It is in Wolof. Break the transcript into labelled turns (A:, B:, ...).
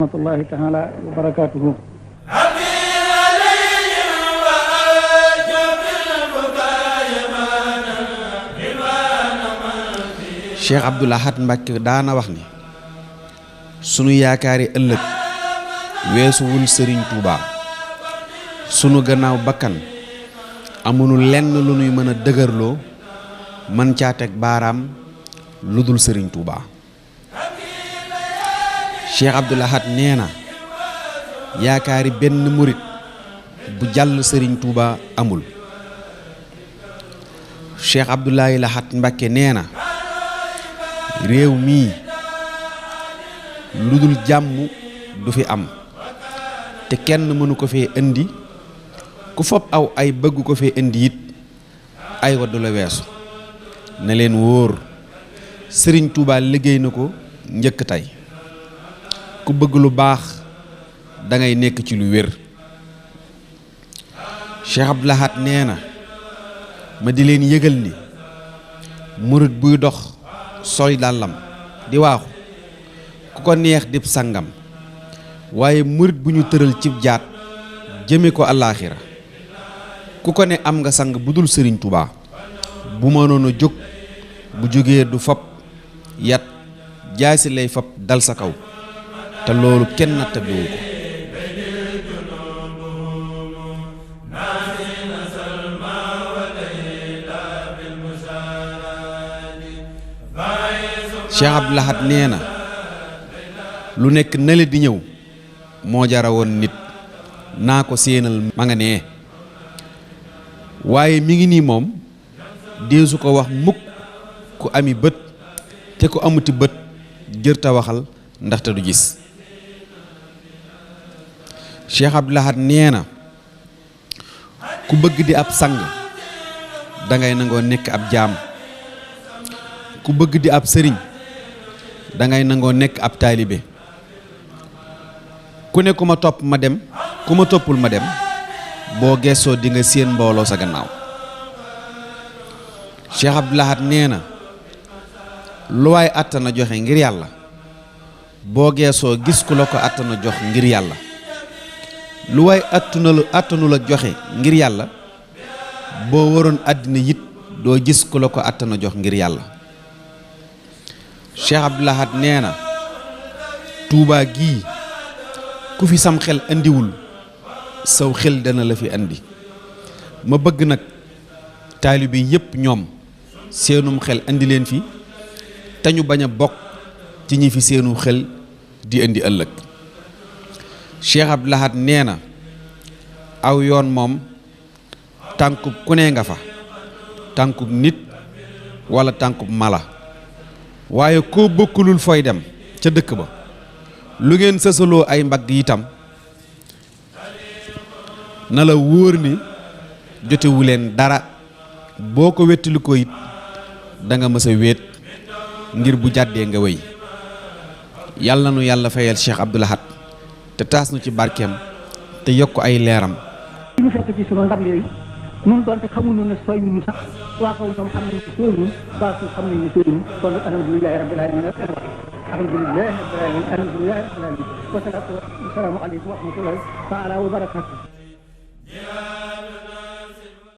A: rahmatullahi taala wa barakatuhu.
B: Cheikh Abdoul Ahad Mbacké daana wax ni sunu yaakaari ëllëg weesuwul Serigne Touba sunu gannaaw bakkan amunu lenn lu nuy mën a dëgërloo mën caa teg baaraam lu dul Serigne Touba. Cheikh Abdoul Ahad nee na yaakaari benn murit bu jàll Serigne Touba amul. Cheikh Abdoul Ahad Mbacké nee na réew mii lu dul jàmm du fi am te kenn mënu ko fee indi ku fopp aw ay bëgg ko fee indi it ay waddu la weesu ne leen wóor Serigne Touba liggéey na ko njëkk tey ku bëgg lu baax da ngay nekk ci lu wér. Cheikh Abdoul Ahad nee na ma di leen yëgal ni murit buy dox sol dàllam di waaxu ku ko neex dib sangam waaye murit bu ñu tëral cib jaat jëme ko àllaaxira ku ko ne am nga sang bu dul Serigne Touba bu mënoon a jóg bu jógee du fab yat jaasi lay fab dal sa kaw te loolu kenn nattabliwu ko. Cheikh Abdoul Ahad nee na lu nekk nale di ñëw moo jara woon nit naa ko séenal ma nga nee waaye mi ngi nii moom deesu ko wax mukk ku ami bët te ku amuti bët jërta waxal ndaxte du gis. Cheikh Abdoul Ahad nee na ku bëgg di ab sang dangay nangoo nekk ab jaam ku bëgg di ab sëriñ dangay nangoo nekk ab taalibe ku ne ku ma topp ma dem ku ma toppul ma dem boo geesoo di nga séen mbooloo sa gannaaw. Cheikh Abdoul Ahad nee na lu waay àttana joxe ngir yàlla boo geesoo gis ku la ko àttana jox ngir yàlla lu waay àttanu la joxe ngir yàlla boo waroon àddina yit doo gis ku la ko àttana jox ngir yàlla. Cheikh Abdoul Ahad nee na Touba gii ku fi sam xel andiwul saw xel dana la fi andi ma bëgg nag taalibe yépp ñoom seenum xel andi leen fi te ñu bañ a bokk ci ñi fi seenu xel di indi ëllëg. Cheikh Abdoul Ahad nee na aw yoon moom tànkub ku ne nga fa tànkub nit walla tànkub mala waaye koo bokkulul fooy dem ca dëkk ba lu ngeen sësaloo ay mbagg itam na la wóor ni jotewu leen dara boo ko wettali ko it danga mës a wéet ngir bu jàddee nga wéy. yàlla nu yàlla fayal Cheikh Abdoul Ahad te taas nu ci barkeem te yokk ay leeram.
A: ñu fekk ci sunu ndam yooyu nun doonte xamuñu ne sooy ñu sax waa kaw ñoom xam nañ ne sooy ñu waa suuf xam nañ ne sooy ñu kon nag alhamdulilahi rabbil alamin alhamdulilahi rabbil alamin alhamdulilahi rabbil alamin wa salaamu aleykum wa rahmatullahi taala wa barakatuh.